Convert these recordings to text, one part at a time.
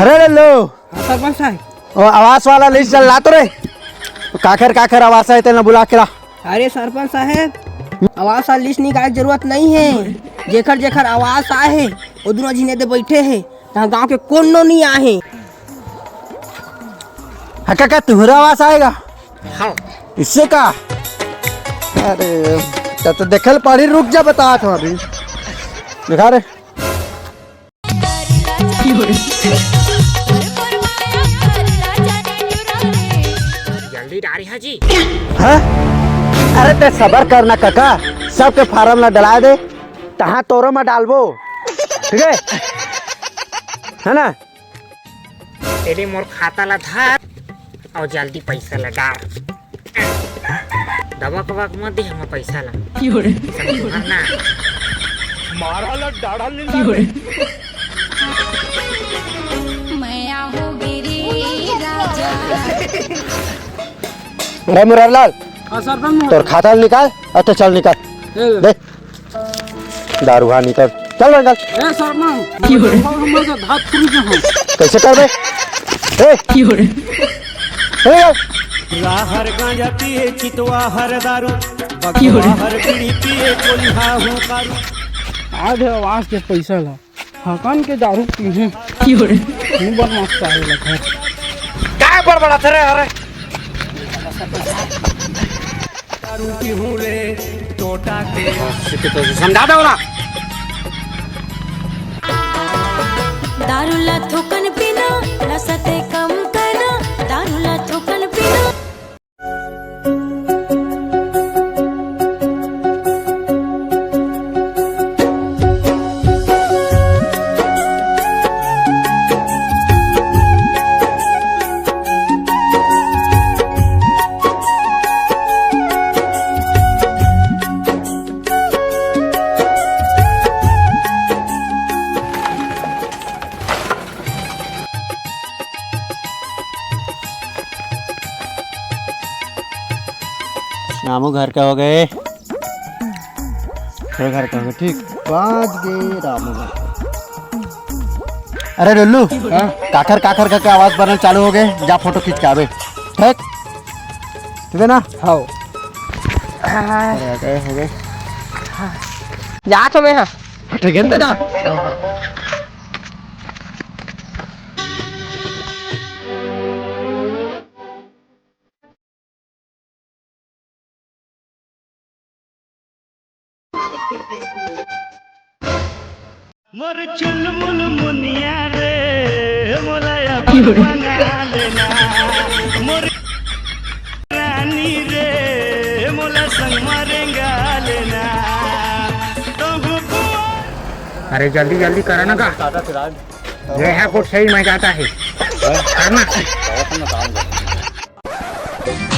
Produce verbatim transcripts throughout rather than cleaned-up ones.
अरे रे लो। हाँ, सरपंच साहब। ओ, आवास वाला लिस्ट जल्दी ला तो रे। काखर काखर आवास हे, तेला बुला के ला। अरे सरपंच साहब, आवास वाला लिस्ट निकाले के जरूरत नहीं है। जेखर जेखर आवास आए हे, वो दोनों झिने दे बैठे हे। तहाँ गांव के कोनो नहीं आए हे। हाँ काका, तुहरा आवास आएगा? हाँ। इससे का? अरे, त तो देखल पड़ी, रुक जा, बतात हँव अभी। दिखा रे। जल्दी डारी हा जी। हाँ? अरे ते सबर करना काका, सबके फारम ला डलाय दे, तहाँ तोरो मा डालबो, ठीक है? है ना? तेली मोर खाता ला धर अउ जल्दी पैसा ला डार। दबक वबक मत दे हमर पैसा ला। की हो रे? समझ ना। मारा ला डाढ़ा ले। की हो रे? मैं आऊँ गिरी राजा। अरे मुरारलाल, हाँ सरपंच। तोर खाता ला निकाल। अच्छा चल निकाल। ए। दे। दारू हा निकल। चल रे, चल। ए सरपंच, की हो रे? हमर से धात खुरी के हम। कैसे करबे? ए, की हो रे? ए, ए। राहर गांजा पिए, चितवा हर दारू, की हो रे? बकवा हर बीड़ी पिए, कोलिहा हूँ कारू। आधे आवास के पैसा ला हकन के दारू पीहूं। की हो रे? मुंह बदमाश काहे लगे? काय बड़बड़ाथे रे, अरे? दारू पीहूं रे, टोटा के। समझा दे ओला। दारू ला थोकन पीना, नशा ते कम करना। दारू ला थोकन पीना। रामू घर के होगे। हे घर के होगे, ठीक। बाज गे रामू घर। अरे डुल्लू, हाँ? काखर काखर करके आवाज बरना चालू होगे, जा फोटो खींच के आबे। ठीक? ठीक है ना? हाँ। अरे, अरे, होगे। जा तो मैं, हाँ। ठीक है ना? मोर चुलबुल मुनिया रे, मोला अपन बना लेना। मोर रानी रे, मोला संग मा रेंगा लेना। तहु बुआ। अरे जल्दी जल्दी करा ना का। ये है कुछ सही मजा आता है। करना।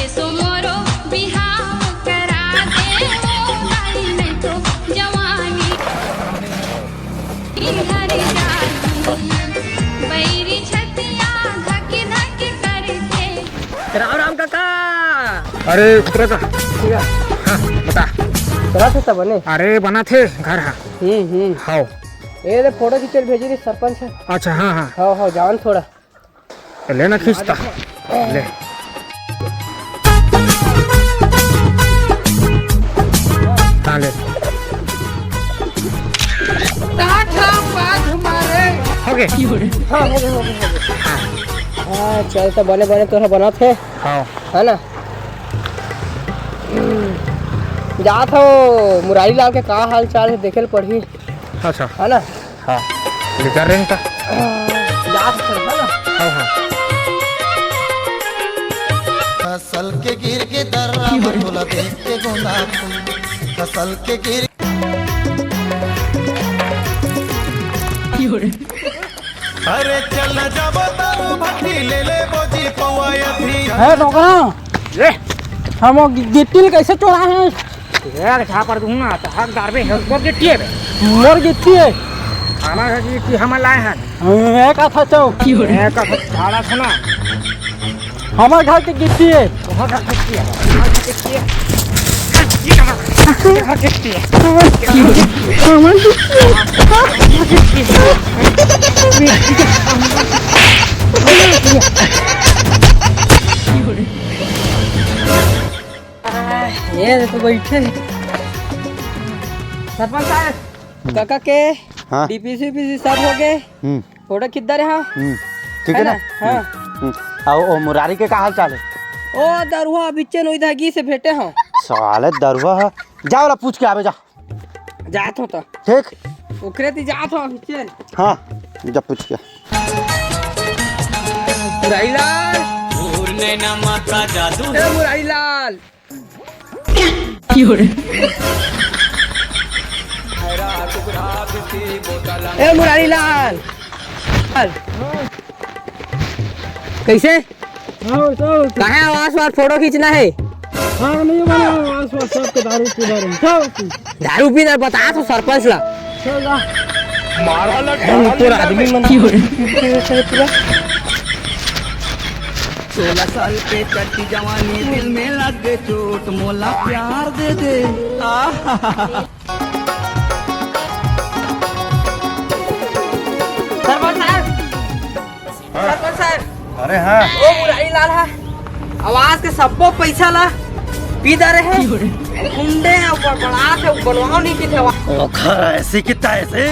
एसो मोरो बिहाव करा दे ओ दाई, नहीं तो जवानी हर जाई। बैरी छतिया धक धक करके। राम राम काका। अरे उतरा का? हाँ, बता। चला थे तब बने। अरे बना थे घर, हाँ। हम्म, हम्म। हाँ। ए दे फोटो खींचे भेजी रे सरपंच है। अच्छा, हाँ, हाँ। हाँ, हाँ, जान थोड़ा। ले ना खींचता। ले। हाँ, ले। हो गए? हाँ, हो गए, हो गए, हो गए। हाँ। हाँ, चल तो बने बने तोरा बनात हे। हाँ। है ना? जात हो मुरारी लाल के का हाल चाल हे, देखे ल पड़ही। अच्छा। है ना? हाँ, निकर रहे हैं का? जा सकते हैं ना? हाँ, हाँ। फसल के गिर के दर्रा बटोला देख के गोंदा फूल। फसल के गिर अरे चल न जाबो दारू भट्टी ले ले बोजी पौवा अभी। है डोकरा, ये हम वो गि-, गिट्टी ल कैसे चोरा है? एक झापड़ दूं ना, तो हक डारबे, हे, मोर गिट्टी हे बे। मोर गिट्टी हे? हमार गिट्टी हम लाए हैं। हम एक आथा चौ। एक आथा झाड़ा सुना। हमार घर के गिट्टी हे। तोहर घर के गिट्टी हे? हमार घर के गिट्टी हे। ये हमार ये तो बैठे हैं। सरपंच साहब, काका के हाँ। डीपीसी पीसी सब हो गए। हम्म। फोटो खींच डारे हाँ। हम्म। ठीक है है ना? ना? हाँ। हम्म। आओ, ओ मुरारी के का हाल चाल है? ओ दरुहा बिच्चे नोई धागी से भेंटे हाँ। साले दरुहा है। जा ओला पूछ के आबे जा। जात हो तो। ठीक। ओकरे ती जात हो बिच्चे। हाँ, जा पूछ के। मुरारी लाल। ए मुरारी लाल। ए मुरारी लाल। कैसे? हाँ, वैसा हो। कहाँ आवास वास फोटो खींचना है? हाँ, नहीं बना आवास वास, सबके दारू पी रहे हैं। सब दारू पी रहे, बता तो सरपंच ला। चल जा। मारा लग पूरा आदमी मन। सोलह साल के कच्ची जवानी, दिल में लग गए चोट, मोला प्यार दे दे। आहा। सरपंच साहब, सरपंच साहब। अरे हाँ। ओ मुरारी लाल हा, आवास के सब्बो पैसा ला पी डारे हे। गुंडे हे, ऊपर बड़ा से बनवाओ नहीं किथे आवास। ओखर ऐसे कितना ऐसे।